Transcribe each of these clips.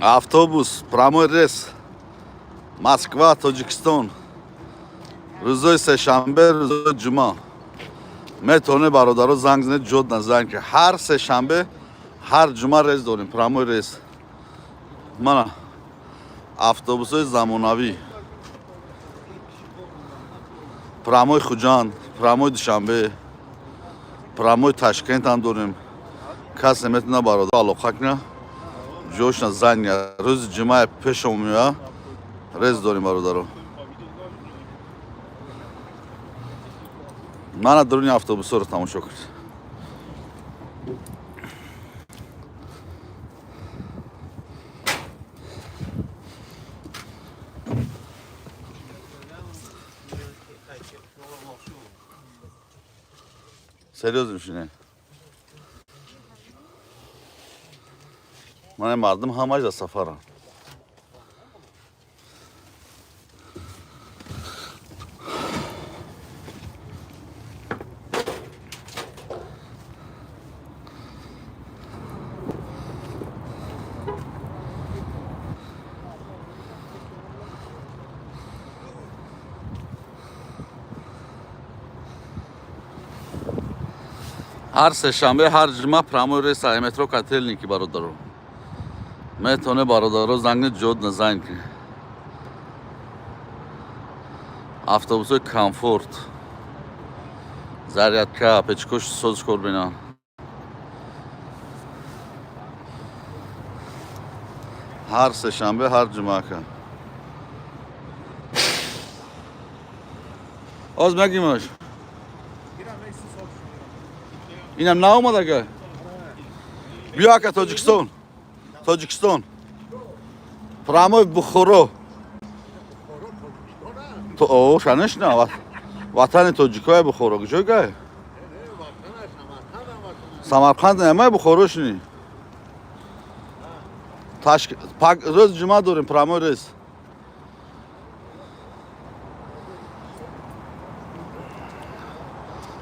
Автобус, прямой рейс. Москва, Тоҷикистон. Рӯзои сешанбе, рӯзои ҷумъа. Метавонед, бародаро, занг занед, ҷо занг ки ҳар сешанбе, ҳар ҷумъа рейс дорем, прямой рейс. Мана автобусҳои замонавӣ. Прямой Хуҷанд, прямой Душанбе, прямой Ташкент ҳам дорем. Касе метавонад, бародар, алоқа кунад, ҷошна занг. Рӯзи ҷумъа пешон меояд, рейс дорем, бародаро. Мана дуруни автобусҳоро тамошо кунед. Серьёзно мешине. Мана мардум ҳамаш дар сафаранд. Ҳар сешанбе, ҳар ҷумъа прямой рейс ай метро Котельники, бародаро. Метавонед, бародаро, занг ҷод занг кунед. Автобусҳои комфорт. Зарядка, печкош соз кор бинанд. Ҳар сешанбе, ҳар ҷумъа ка. Оз мегимаш. Инам наомад ака. Биё, ака, Тоҷикистон. Тоҷикистон. Прямой Бухоро. То о, конечно, ватани тоҷикоя Бухоро. Куҷо гай? Самарқанд намай, Бухоро шини. Ташк пак рӯз ҷумъа дорем прямой рейс.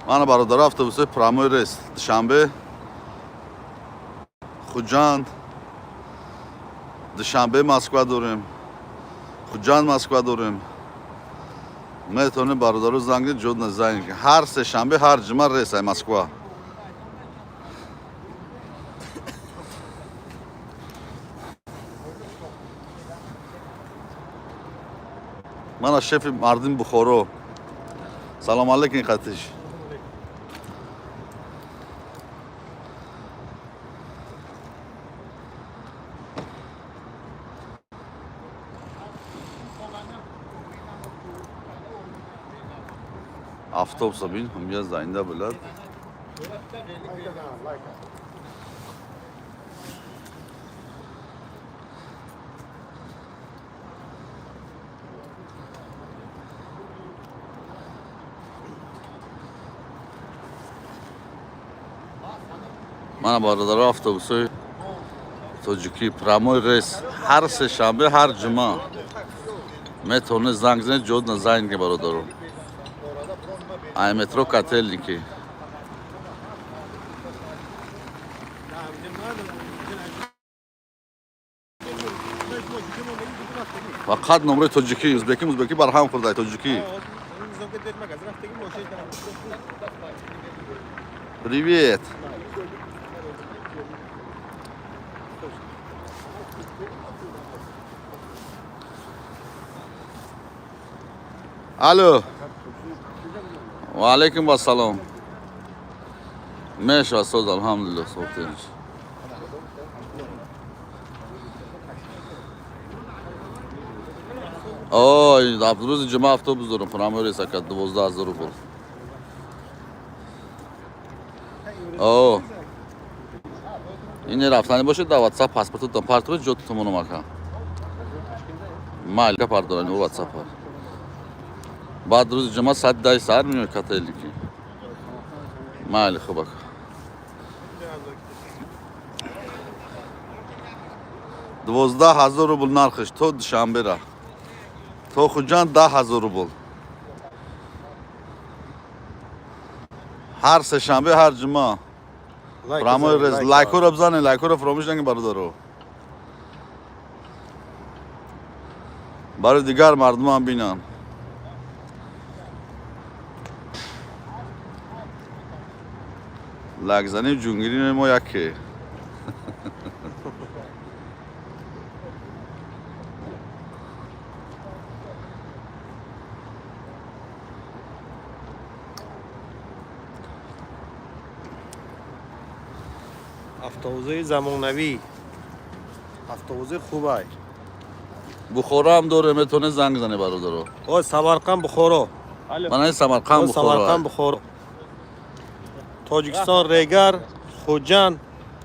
Мана, бародаро, автобусҳои прямой рейс. Душанбе, Хуҷанд, Душанбе Москва дорем. Хуҷанд Москва дорем. Метавонед, бародаро, занг ҷод занг. Ҳар сешанбе, ҳар ҷумъа рейс ай Москва. Мана шефи мардими Бухоро. Салом алейкум, қатиш. Автобуса бин, ҳамия зайнда билад. Мана, бародаро, автобусҳои тоҷикӣ, прямой рейс ҳар сешанбе, ҳар ҷумъа. Метавонед занг занед, ҷод занг, бародаро. Ай метро Котельники. Фақат номрои тоҷикӣ, узбекӣ, узбекӣ барҳам хӯрда, тоҷикӣ. Привет. Алло. Ва алейкум ассалом. Меша соз, алҳамдулиллоҳ, софтенш. Ой, рӯзи ҷумъа автобус дорам, прямой рейс, ака, 12 000 рубл. О. Ин рафтанӣ бошед, дар WhatsApp паспортатон партовед, ҷотумонам, ака. Майли, пардорани WhatsApp. Баъд рӯзи ҷумъа соати 10 саҳар меояд Котельники. Майли, хуб, ака. 12 000 рубл нархиш то Душанбера. То Хуҷанд 10 000 рубл. Ҳар сешанбе, ҳар ҷумъа. Прямой рейс. Лайкҳоро бизанед, лайкҳоро фаромӯш накунед, бародаро. Барои дигар мардумам бинанд. Лайкзанӣ ҷунгирини мо яке. Автобусои замонавӣ, автобуси хубай. Бухоро ҳам доре, метавонед занг зане, бародаро. О, Самарқанд, Бухоро. Манаи Самарқанд, Бухоро. Самарқанд, Бухоро, Тоҷикистон, Регар, Хуҷанд,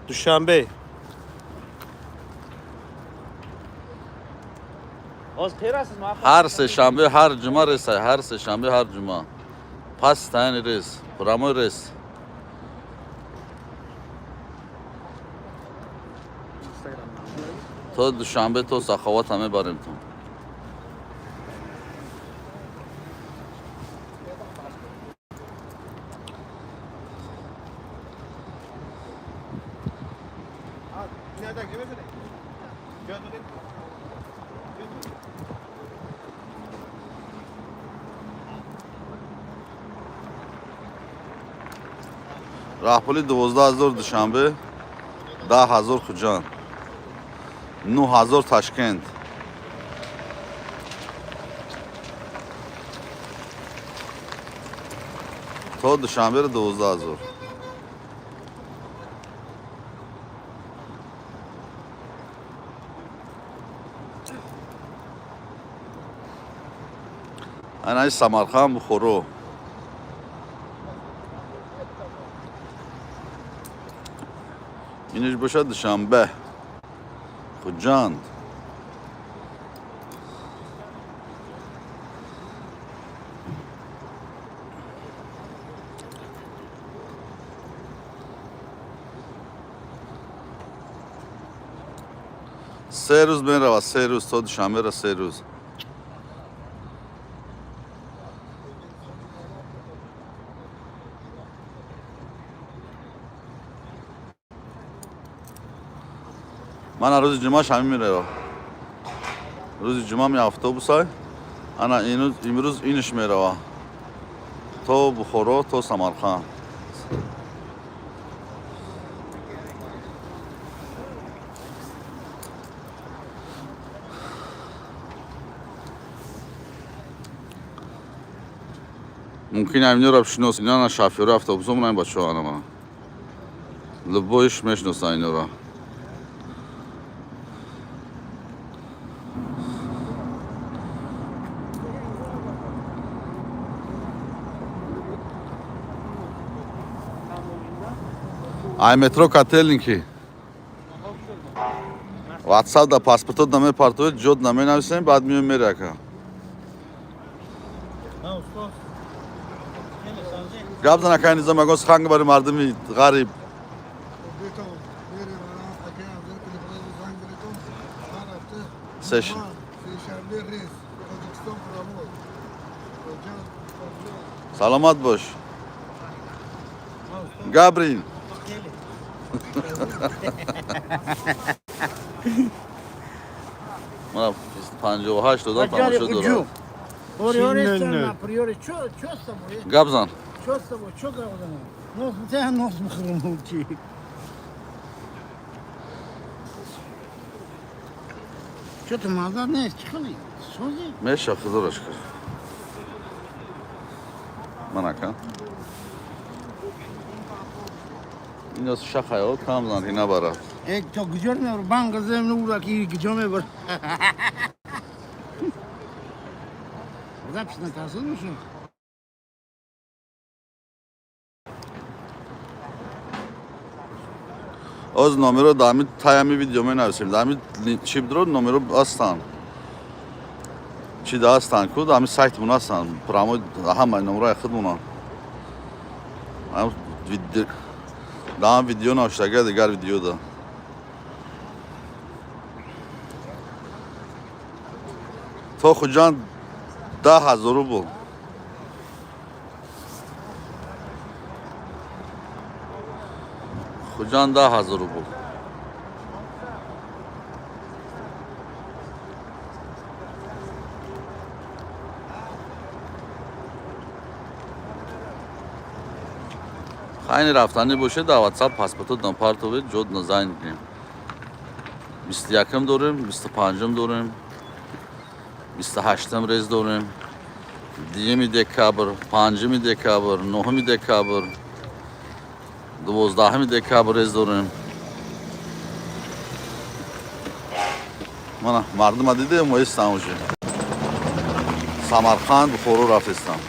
Душанбе. Ҳар сешанбе, ҳар ҷума рейсай, ҳар сешанбе, ҳар ҷума. Постоянный рейс, прямой рейс. То Душанбе, то Саховата мебарем тон. Раҳпули 12 000 Душанбе, 10 000 Хуҷанд, 9000 Ташкент. То Душанберо 12 000. Анаи Самарқанд, Бухоро. Инаш бошад Душанбе, Хуҷанд. 3 рӯз меравад, 3 рӯз то Душанбера, 3 рӯз. Мана рӯзи ҷумъаш ҳамин мерава. Рӯзи ҷумъа ми автобусай. Ана имрӯз инш мерава то Бухоро, то Самарқанд. Мумкин ҳаминёро бишинос. Ина шофёри автобусо ман, бачаҳо, ана мана. Любойш мешиноса инёро. Ай метро Котельники. Ватсап да паспортот намепартовед, ҷод наменависем, баъд миём мери, ака. Гап зан, акай Низом, ягон сухан барои мардуми ғариб. Бетон, мерем, акай Афзал, телефон занг занетон, ҳар ҳафта Сеш. сешанбе рейс, Тоҷикистон прямой. Хуҷанд, Саломат бош. Габрин. Мана 58 додам, тамошо дорам. Априори, чё, чё с тобой? Гап зан. Чё с тобой? Чё гап занам? Нос, тебя нос мухрумути. Чё ты маза нест? Чӣ хели? Сози? Меша, худоро шукр. Ман, ака. Ино шахаё кам зан, ки набарад. Э, то куҷо мебар? Банк зем нура ки куҷо мебар? Запись накарсыз мушу? Оз номеро дар таями видео менависем. Дар чӣ бидро номеро ҳастанд. Чӣ да ҳастанд ку дар сайтмон ҳастанд. Прямой ҳамаи номерои худмонанд. Дар видео навиштага, дигар видео да. То Хуҷанд 10 000 рубл. Хуҷанд 10 000 рубл. Хайни рафтанӣ боше, дар WhatsApp паспортотон партовед, ҷодна зайн кунем. 21-м дорем, 25-м дорем, 28-м рейс дорем, 2 декабр, 5 декабр, 9 декабр, 12 декабр рейс дорем. Мана мардума дидем, мо истам уже. Самарқанд, Бухоро рафтестам.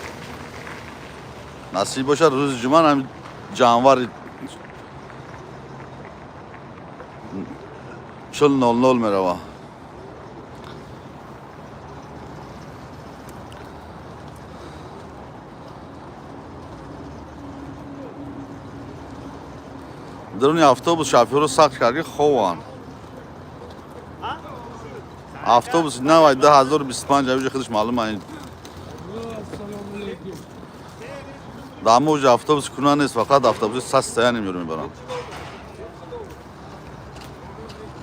Насиб бошад, рӯзи ҷумъа ҳам ҷанвари 40:00 мерава. Даруни автобус шофёрро сахт кард, ки хованд. Автобус навай 2025 авҷи худаш маълум айн. Дамо уже автобус куна нест, фақат автобуси састаяни меёру мебаранд.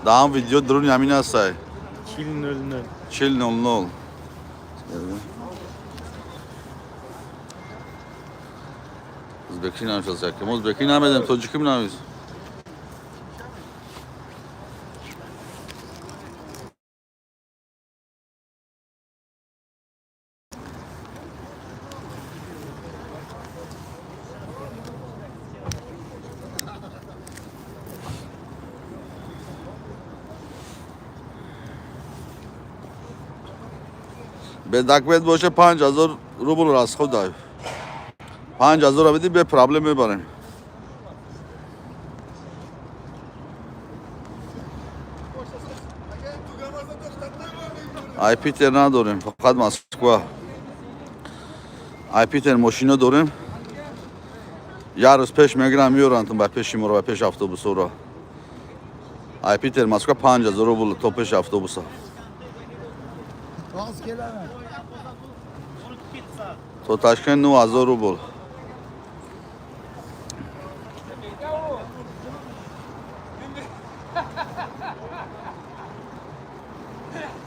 Даам видео даруни ҳамин ҳастай. 40:00. 40:00. Узбекӣ нависад якем. Узбекӣ намедем, тоҷикӣ менавис. Бе документ боше, 5000 рубл расход дай. 5000 бидӣ, бе проблем мебарем. Ай Питер надорем, фақат Москва. Ай Питер мошино дорем. Як рӯз пеш мегирам, меёранд ба пеши моро, ба пеши автобусоро. Ай Питер Москва 5000 рубл то пеши автобуса. Боз келаман. То Ташкент 9000 рубл.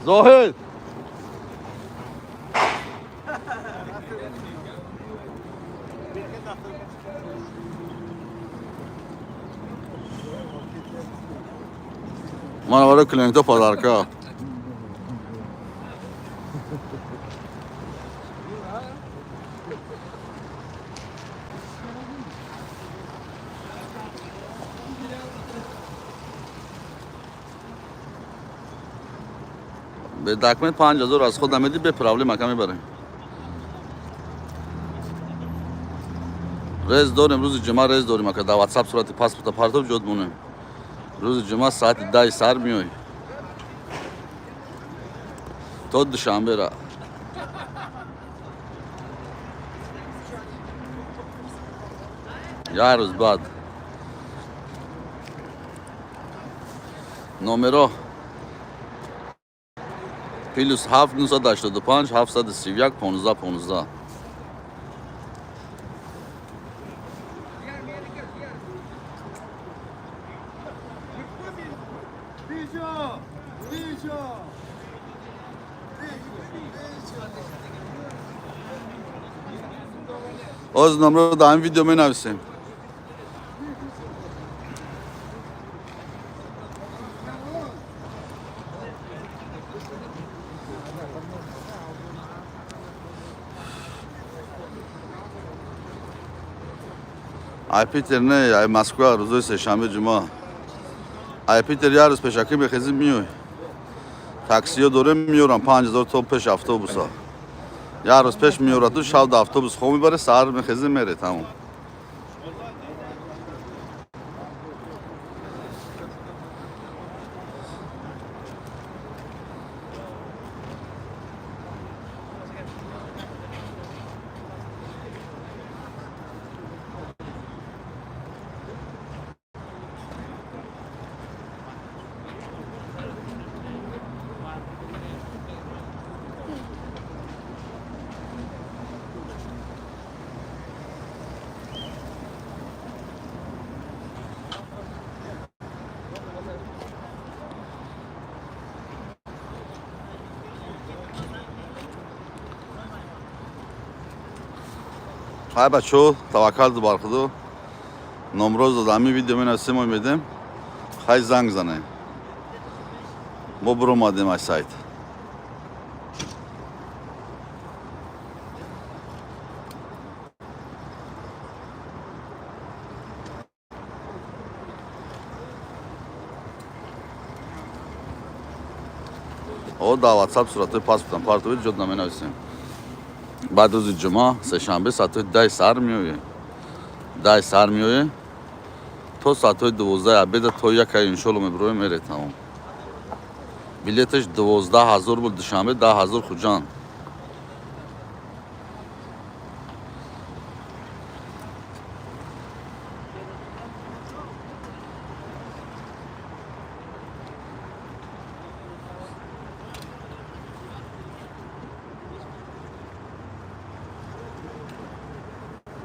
Зоҳид! Мана барои клиентҳо подарка. Бе документ 5000 аз худ намедӣ, бе проблем ака мебарем. Рейс дорем, рӯзи ҷумъа рейс дорем, ака, дар WhatsApp сурати паспорта партов, ҷод монем. Рӯзи ҷумъа соати 10 сар меой. То Душанбера. Як рӯз баъд. Номеро +7 985 731 15 15. Bicho! Bicho! Bicho! Оз номро дар ҳамин видео менависем. Ай Питер не, ай Москва, рӯзои сешанбе, ҷумъа. Ай Питер як рӯз пешакӣ мехезӣ, миёй. Таксиё дорем, меёрам 5000 то пеш автобуса. Як рӯз пеш меёрад, шав да автобус хоб мебаре, саҳар мехезӣ, мере, тамом. Хай, бачо, таваккал бар Худо. Номроз ами видео менависем, мо медем. Хай, занг зане. Мо буромадем ай сайт. О, да, WhatsApp суратҳои паспортам партовед, ҷод наменависем. Баъд рӯзи ҷумъа, сешанбе, соатҳои 10 саҳар меоӣ. 10 саҳар меоӣ то соатҳои 12 обеда, то якай, иншолло, мебироем, мере, тамом. Билеташ 12 000 рубл Душанбе, 10 000 Хуҷанд.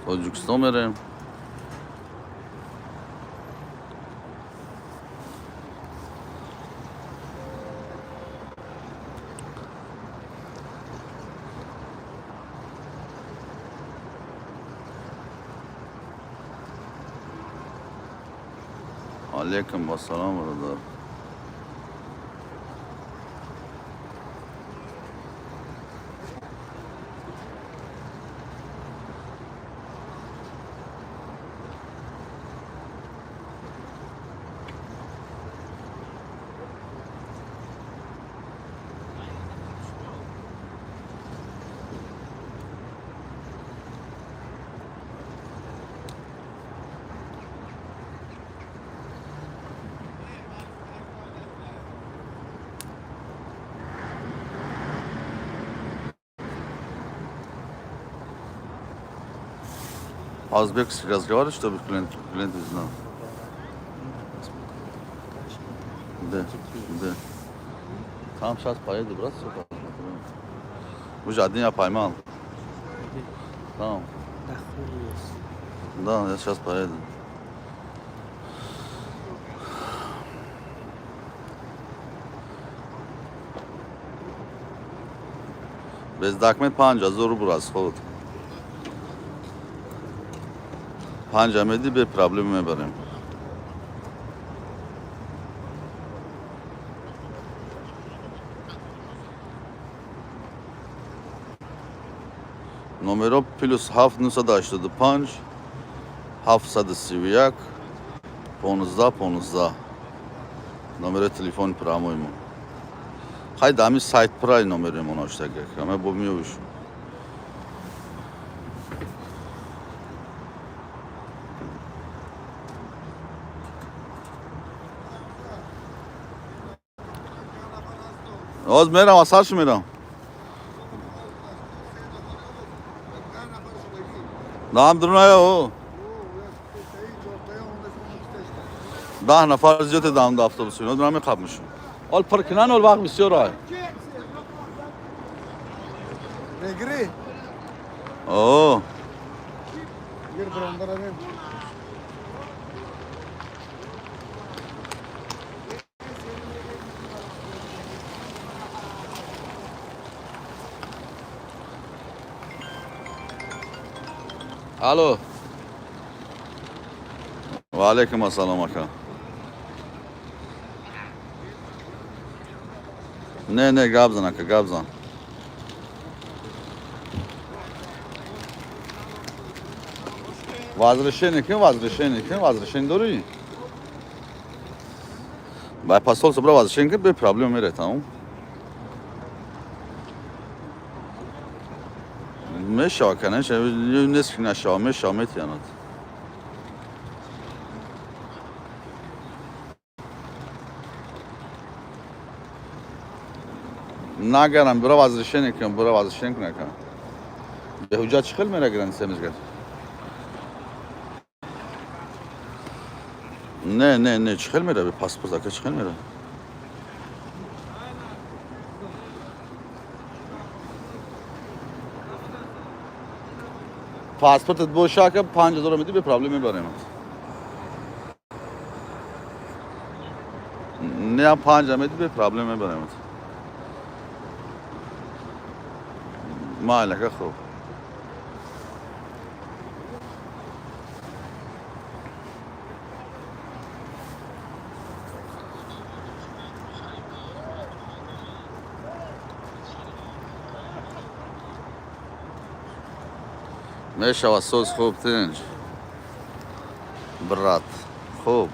Тоҷикистон мерем. Алейкум ассалом, бародар. По-узбекски разговаривать, чтобы клиент знал. Да. Там сейчас поеду, брат, все посмотрю. Уже один я поймал. Там. Да, я сейчас поеду. Без документ 5000 рубл расход. Панҷа меди, бе проблема мебарем. Номеро +7 985 731 15 15, номери телефони прямой мо. Хай, дами сайт прай номери мо навиштага, ҳама бо меёвиш. Оз мерам, асарш мерам. Дам друная о. 10 нафар зиёд дам да автобус. Ино дурам меқаб мешум. Ол пир кунан, ол вақт бисёр ай. Мегирӣ? О, Гир, баромдаравем. Алло. Ва алейкум ассалом, ака. Не, не, гап зан, ака, гап зан. Возвращение кун, возвращение кун, возвращение дорӣ? Бай посольство бра, возвращение кун, бе проблема мере, тамом. Мешава, конечно, нест ки нашава, мешава, метиянад. Нагарам, бира возвращение кун, бира возвращение кун, ака. Бе ҳуҷҷат чӣ хел мера граница мезгар? Не, не, не, чӣ хел мера бе паспорт, ака, чӣ хел мера? Паспортат боша, ака, 5000 меди, бе проблем мебарем. Не, панҷа меди, бе проблем мебарем. Майли, ака, хуб. Мешава. Соз, хуб, тинҷ, брат, хуб.